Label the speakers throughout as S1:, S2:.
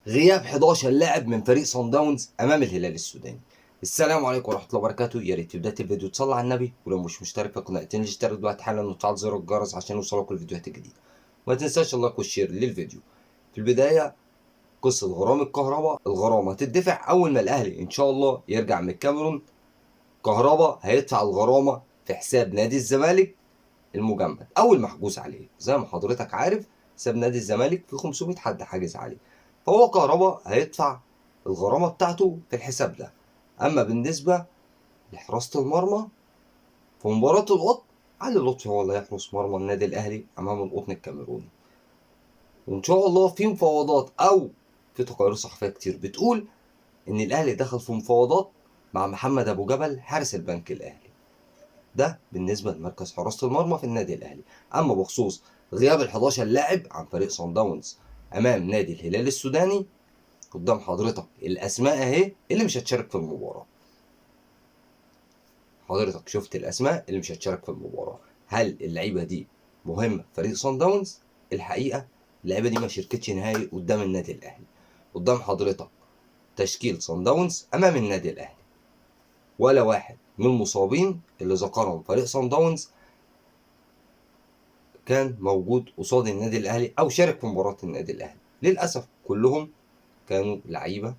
S1: غياب 11 لاعب من فريق صن داونز امام الهلال السوداني. السلام عليكم ورحمة الله وبركاته. يا ريت في بداية الفيديو تصلي على النبي، ولو مش مشترك في القناة تنزل تشترك دلوقتي حالا وتفعل زر الجرس عشان يوصلك الفيديوهات الجديدة، وما تنساش ال like وال share للفيديو. في البداية قصة غرامة كهربا، الغرامة هتدفع اول ما الاهلي ان شاء الله يرجع من الكاميرون. كهربا هيدفع الغرامة في حساب نادي الزمالك المجمد او المحجوز عليه. زي ما حضرتك عارف حساب نادي الزمالك في 500 حد حاجز عليه، فهو كهربا هيدفع الغرامة بتاعته في الحساب ده. اما بالنسبة لحراسه المرمى في مباراة القطن، علي لطفي هو اللي هيحرس مرمى النادي الاهلي امام القطن الكاميروني. وان شاء الله في مفاوضات او في تقارير صحفية كتير بتقول ان الاهلي دخل في مفاوضات مع محمد ابو جبل حارس البنك الاهلي. ده بالنسبة لمركز حراسة المرمى في النادي الاهلي. اما بخصوص غياب ال 11 لاعب عن فريق صن داونز امام نادي الهلال السوداني، قدام حضرتك الاسماء اهي اللي مش هتشارك في المباراة. حضرتك شفت الاسماء اللي مش هتشارك في المباراة. هل اللعيبة دي مهمة فريق صن داونز؟ الحقيقة اللعيبة دي ما شاركتش نهائي قدام النادي الاهلي. قدام حضرتك تشكيل صن داونز امام النادي الاهلي، ولا واحد من المصابين اللي ذكرهم فريق صن داونز كان موجود قصاد النادي الاهلي او شارك في مباراة النادي الاهلي. للاسف كلهم كانوا لعيبة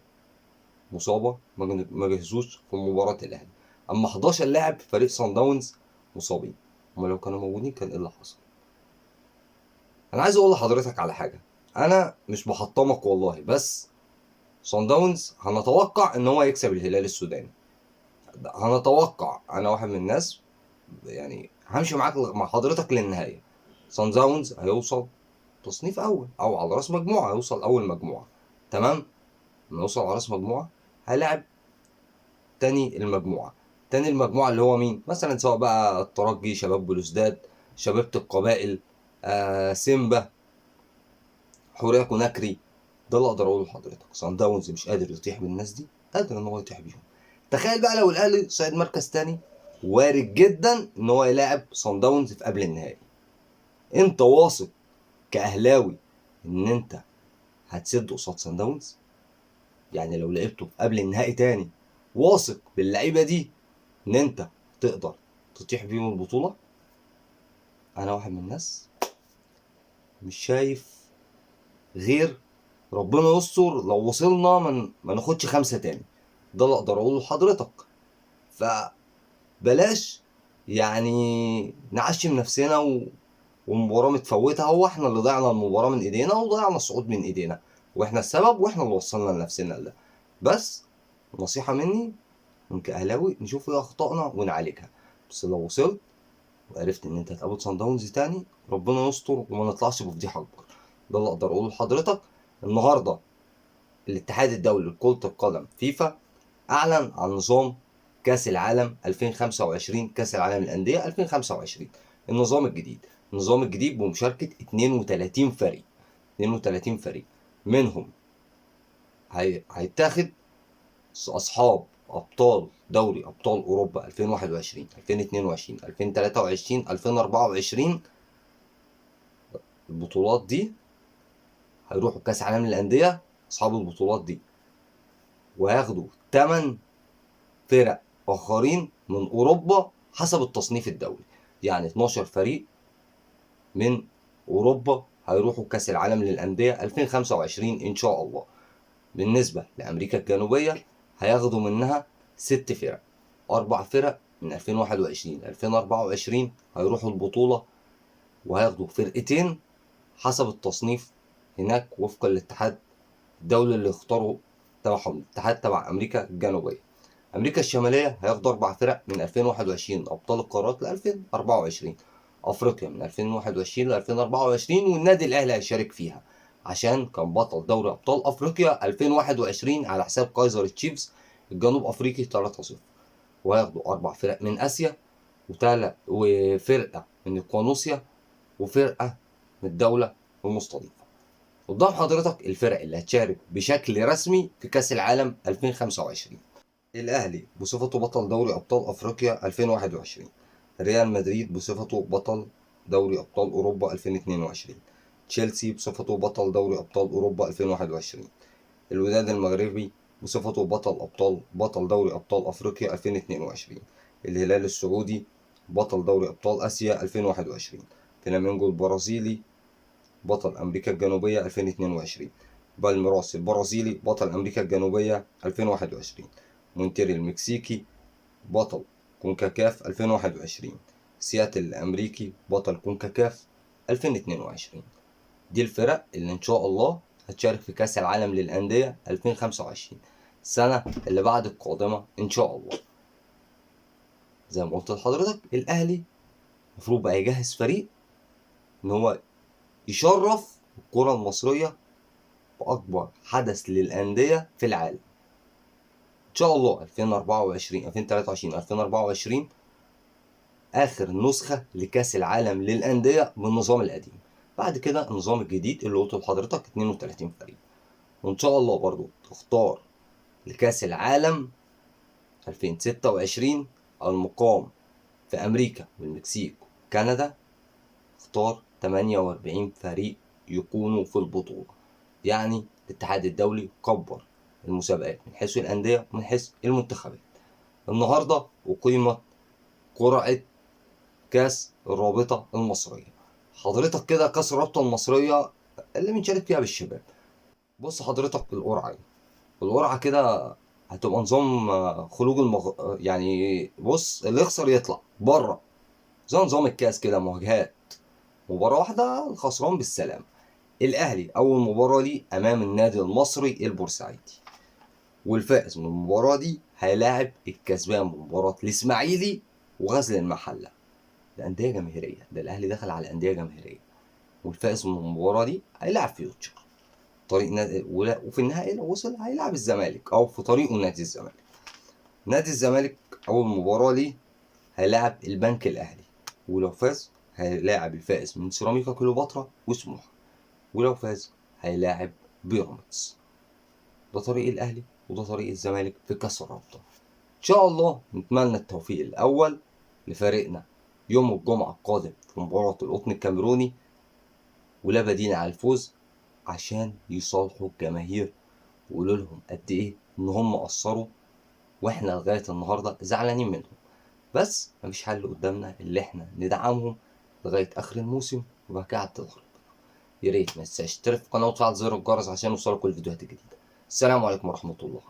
S1: مصابه ما جهزوش في مباراة الاهلي. اما 11 لاعب في فريق صن داونز مصابين، هما لو كانوا موجودين كان ايه اللي حصل؟ انا عايز اقول لحضرتك على حاجة، انا مش بحطمك والله، بس صن داونز هنتوقع ان هو يكسب الهلال السوداني. هنتوقع، انا واحد من الناس يعني همشي معاك مع حضرتك للنهاية. صن داونز هيوصل تصنيف اول او على راس مجموعة، هيوصل اول مجموعة، تمام؟ لما يوصل على راس مجموعة هيلاعب تاني المجموعة. تاني المجموعة اللي هو مين؟ مثلا سواء بقى الترجي، شباب بلوزداد، شبيبة القبائل، سيمبا، حورية كوناكري. ده اللي اقدر اقوله لحضرتك. صن داونز مش قادر يطيح بالناس دي، قادر ان هو يطيح بيهم. تخيل بقى لو الاهلي صعد مركز تاني، وارد جدا ان هو يلاعب صن داونز في قبل النهائي. انت واثق كاهلاوي ان انت هتسد قصاد صن داونز؟ يعني لو لعبته في قبل النهائي تاني، واثق باللعيبه دي ان انت تقدر تطيح بيهم البطولة؟ انا واحد من الناس مش شايف غير ربنا يستر لو وصلنا ما ناخدش 5 تاني. ده اللي اقدر اقوله لحضرتك. فبلاش يعني نعشم نفسنا ومباراة متفوتة. هو احنا اللي ضيعنا المباراة من ايدينا وضيعنا الصعود من ايدينا، واحنا السبب واحنا اللي وصلنا لنفسنا لده. بس نصيحة مني من كأهلاوي، نشوف ايه اخطائنا ونعالجها. بس لو وصلت وعرفت ان انت هتقابل صن داونز تاني، ربنا يستر وما نطلعش بفضيحة اكبر. ده اللي اقدر اقوله لحضرتك. النهارده الاتحاد الدولي لكرة القدم فيفا اعلن عن نظام كاس العالم 2025، كاس العالم للاندية 2025، النظام الجديد. النظام الجديد بمشاركة 32 فريق، 32 فريق منهم هيتاخد اصحاب ابطال دوري ابطال اوروبا 2021، 2022، 2023، 2024. البطولات دي هيروحوا كاس عالم للاندية اصحاب البطولات دي، وهياخدوا 8 فرق اخرين من اوروبا حسب التصنيف الدولي. يعني 12 فريق من اوروبا هيروحوا كاس العالم للاندية 2025 ان شاء الله. بالنسبة لامريكا الجنوبية هياخدوا منها 6 فرق، 4 فرق من 2021 2024 هيروحوا البطولة، وهياخدوا فرقتين حسب التصنيف هناك وفقا للاتحاد الدولي اللي اختاروا تبعهم، الاتحاد تبع امريكا الجنوبية. امريكا الشمالية هياخدوا 4 فرق من 2021 ابطال القارات ل 2024، افريقيا من 2021 ل 2024، والنادي الاهلي هيشارك فيها عشان كان بطل دوري ابطال افريقيا 2021 على حساب كايزر تشيفز الجنوب افريقي 3-0. وهياخدوا 4 فرق من اسيا، وفرقه من القوانوسيا، وفرقه من الدولة المستضيفة. قدام حضرتك الفرق اللي هتشارك بشكل رسمي في كاس العالم 2025. الاهلي بصفته بطل دوري ابطال افريقيا 2021، ريال مدريد بصفته بطل دوري ابطال اوروبا 2022، تشيلسي بصفته بطل دوري ابطال اوروبا 2021، الوداد المغربي بصفته بطل دوري ابطال افريقيا 2022. الهلال السعودي بطل دوري ابطال اسيا 2021. فلامينجو البرازيلي بطل امريكا الجنوبية 2022. بالميراس البرازيلي بطل امريكا الجنوبية 2021. مونتيري المكسيكي بطل كونكاكاف 2021. سياتل الامريكي بطل كونكاكاف 2022. دي الفرق اللي ان شاء الله هتشارك في كاس العالم للاندية 2025، السنة اللي بعد القادمة ان شاء الله. زي ما قلت لحضرتك، الاهلي المفروض بقى يجهز فريق ان هو يشرف الكره المصرية باكبر حدث للاندية في العالم. ان شاء الله 2024، 2023، 2024 اخر نسخه لكاس العالم للاندية بالنظام القديم. بعد كده النظام الجديد اللي قلته لحضرتك 32 فريق. وان شاء الله برضو تختار لكاس العالم 2026 المقام في امريكا والمكسيك وكندا، اختار 48 فريق يكونوا في البطولة. يعني الاتحاد الدولي كبر المسابقات من حيث الأندية ومن حيث المنتخبات. النهاردة أقيمت قرعة كاس الرابطة المصرية. حضرتك كده كاس الرابطة المصرية اللي بنشارك فيها بالشباب. بص حضرتك القرعة دي، القرعة كده هتبقى نظام خروج يعني بص اللي يخسر يطلع بره، زي نظام الكاس كده، مواجهات مباراة واحدة الخسران بالسلام. الأهلي أول مباراة ليه أمام النادي المصري البورسعيدي، والفائز من المباراة دي هيلاعب الكسبان من مباراة الإسماعيلي وغزل المحلة. ده أندية جماهيرية، ده الأهلي دخل على أندية جماهيرية. والفائز من المباراة دي هيلاعب فيوتشر طريق نادي، وفي النهائي لو وصل هيلاعب الزمالك أو في طريقه نادي الزمالك. نادي الزمالك أول مباراة ليه هيلاعب البنك الأهلي، ولو فاز هيلاعب الفائز من سيراميكا كليوباترا وسموحة، ولو فاز هيلاعب بيراميدز. ده طريق الأهلي وده طريق الزمالك في كأس الرابطة. إن شاء الله نتمنى التوفيق الأول لفريقنا يوم الجمعة القادم في مباراة القطن الكاميروني، ولا بديل على الفوز عشان يصالحوا الجماهير ويقولوا لهم قد إيه إن هم قصروا، وإحنا لغاية النهاردة زعلانين منهم. بس مفيش حل قدامنا اللي إحنا ندعمهم لغاية آخر الموسم، وبعد كده هتظهر. يا ريت ما تنساش تشترك في القناة وتفعل زر الجرس عشان يوصلك كل الفيديوهات الجديدة. السلام عليكم ورحمة الله.